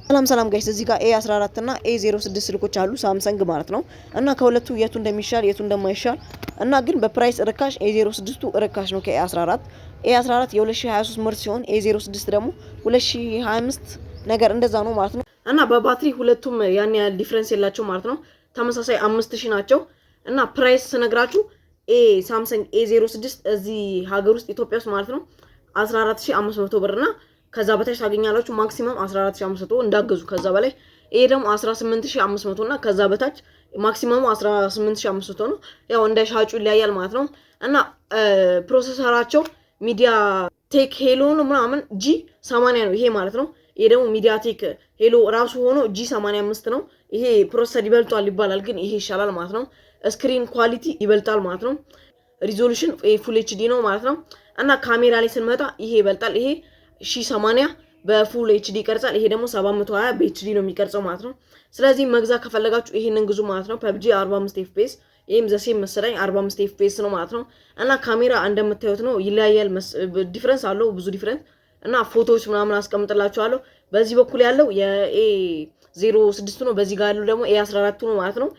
ሰላም ሰላም guys፣ እዚህ ጋር A 14 እና A 06 ስልኮች አሉ፣ ሳምሰንግ ማለት ነው። እና ከሁለቱ የቱ እንደሚሻል፣ የቱ እንደማይሻል እና ግን በ price ርካሽ A 06ቱ ርካሽ ነው ከ A 14። A 14 የ2023 ምርት ሲሆን A 06 ደግሞ 2025 ነገር እንደዛ ነው ማለት ነው። እና በባትሪ ሁለቱም ያን ያህል difference የላቸው ማለት ነው። ተመሳሳይ 5000 ናቸው። እና price ስነግራችሁ ኤ ሳምሰንግ A 06 እዚህ ሀገር ውስጥ፣ ኢትዮጵያ ውስጥ ማለት ነው፣ 14,500 ብር እና ከዛ በታች ታገኛላችሁ። Maximum 14,500 እንዳገዙ ከዛ በላይ። ይሄ ደግሞ 18,500 እና ከዛ በታች፣ maximum ኡ 18,500 ነው። ያው እንደ ሻጩ ይለያያል ማለት ነው። እና processor ኣቸው MediaTek Helio ነው ምናምን G 80 ነው ይሄ ማለት ነው። ይሄ ደግሞ MediaTek Helio ራሱ ሆኖ G 85 ነው። ይሄ processor ይበልጧል ይባላል፣ ግን ይሄ ይሻላል ማለት ነው። Screen quality ይበልጣል ማለት ነው። Resolution full HD ነው ማለት ነው። እና ካሜራ ላይ ስንመጣ ይሄ ይበልጣል። ይሄ 1080 በ full HD ይቀርጻል። ይሄ ደግሞ 720 በ HD ነው የሚቀርጸው ማለት ነው። ስለዚህ መግዛት ከፈለጋችሁ ይሄንን ግዙ ማለት ነው። PUBG 45 FPS፣ ይህም the same መሰለኝ፣ 45 FPS ነው ማለት ነው። እና ካሜራ እንደምታዩት ነው፣ ይለያያል፣ difference አለው፣ ብዙ difference። እና ፎቶዎች ምናምን አስቀምጥላችኋለሁ። በዚህ በኩል ያለው የ A 06 ነው፣ በዚህ ጋር ያለው ደግሞ A 14 ነው ማለት ነው።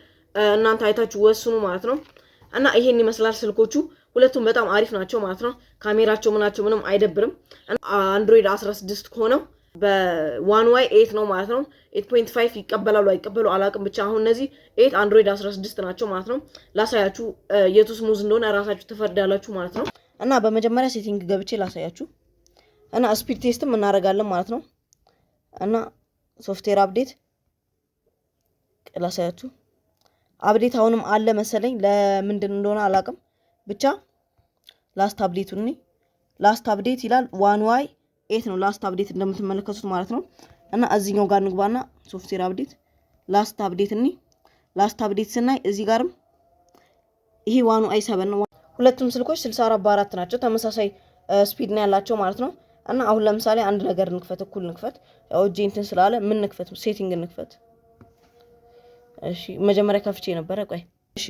እናንተ አይታችሁ ወስኑ ማለት ነው። እና ይሄን ይመስላል ስልኮቹ፣ ሁለቱም በጣም አሪፍ ናቸው ማለት ነው። ካሜራቸው ምናቸው ምንም አይደብርም። Android 16 ከሆነው በ One UI 8 ነው ማለት ነው። 8.5 ይቀበላሉ አይቀበሉ አላቅም። ብቻ አሁን እነዚህ 8 Android 16 ናቸው ማለት ነው። ላሳያችሁ፣ የቱ smooth እንደሆነ ራሳችሁ ትፈርዳላችሁ ማለት ነው። እና በመጀመሪያ setting ገብቼ ላሳያችሁ እና speed test ም እናደርጋለን ማለት ነው። እና software update ላሳያችሁ። Update አሁንም አለ መሰለኝ፣ ለምንድን እንደሆነ አላቅም። ብቻ last update ኡ እኔ last update ይላል፣ One UI 8 ነው last update እንደምትመለከቱት ማለት ነው። እና እዚህኛው ጋር እንግባና software update last update እኒ last update ስናይ እዚህ ጋርም ይሄ One UI 7 ነው። ሁለቱም ስልኮች 64 በአራት ናቸው። ተመሳሳይ speed ነው ያላቸው ማለት ነው። እና አሁን ለምሳሌ አንድ ነገር እንክፈት፣ እኩል እንክፈት። ያው እጄ እንትን ስላለ ምን እንክፈት? Setting እንክፈት። እሺ፣ መጀመሪያ ከፍቼ ነበረ። ቆይ፣ እሺ፣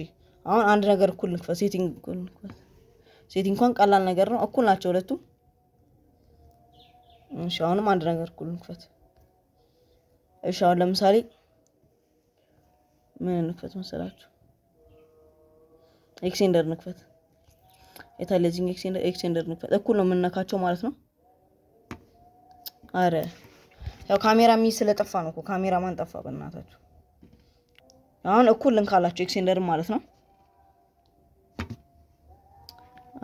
አሁን አንድ ነገር እኩል እንክፈት። Setting እኩል እንክፈት። Setting እንኳን ቀላል ነገር ነው። እኩል ናቸው ሁለቱም። እሺ፣ አሁንም አንድ ነገር እኩል እንክፈት። እሺ፣ አሁን ለምሳሌ ምን እንክፈት መሰላችሁ? Xender እንክፈት። የታለ እዚህኛው Xender? Xender እንክፈት። እኩል ነው የምንነካቸው ማለት ነው። አረ ያው ካሜራ የሚይዝ ስለጠፋ ነው እኮ፣ ካሜራ ማን ጠፋ በእናታችሁ። አሁን እኩል ልንካላቸው Xender ማለት ነው።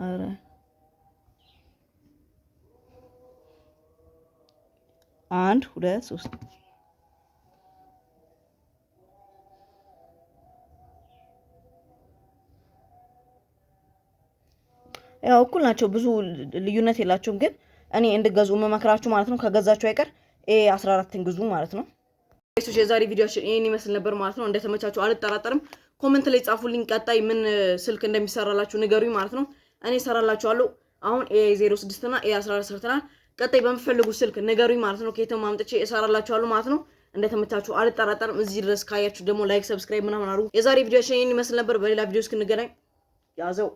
አረ አንድ፣ ሁለት፣ ሶስት። ያው እኩል ናቸው፣ ብዙ ልዩነት የላቸውም። ግን እኔ እንድገዙ የምመክራችሁ ማለት ነው፣ ከገዛችሁ አይቀር A 14ን ግዙ ማለት ነው። የዛሬ ቪዲዮችን ይህን ይመስል ነበር ማለት ነው። እንደተመቻችሁ አልጠራጠርም። Comment ላይ ጻፉልኝ፣ ቀጣይ ምን ስልክ እንደሚሰራላችሁ ንገሩኝ ማለት ነው። እኔ እሰራላችኋለሁ። አሁን A 06 እና A 14 ሰርተናል። ቀጣይ በምትፈልጉ ስልክ ንገሩኝ ማለት ነው። ከየትም አምጥቼ እሰራላችኋለሁ ማለት ነው። እንደተመቻችሁ አልጠራጠርም። እዚህ ድረስ ካያችሁ ደግሞ like፣ subscribe ምናምን አድርጉ። የዛሬ ቪዲዮችን ይህን ይመስል ነበር። በሌላ ቪዲዮ እስክንገናኝ ያዘው።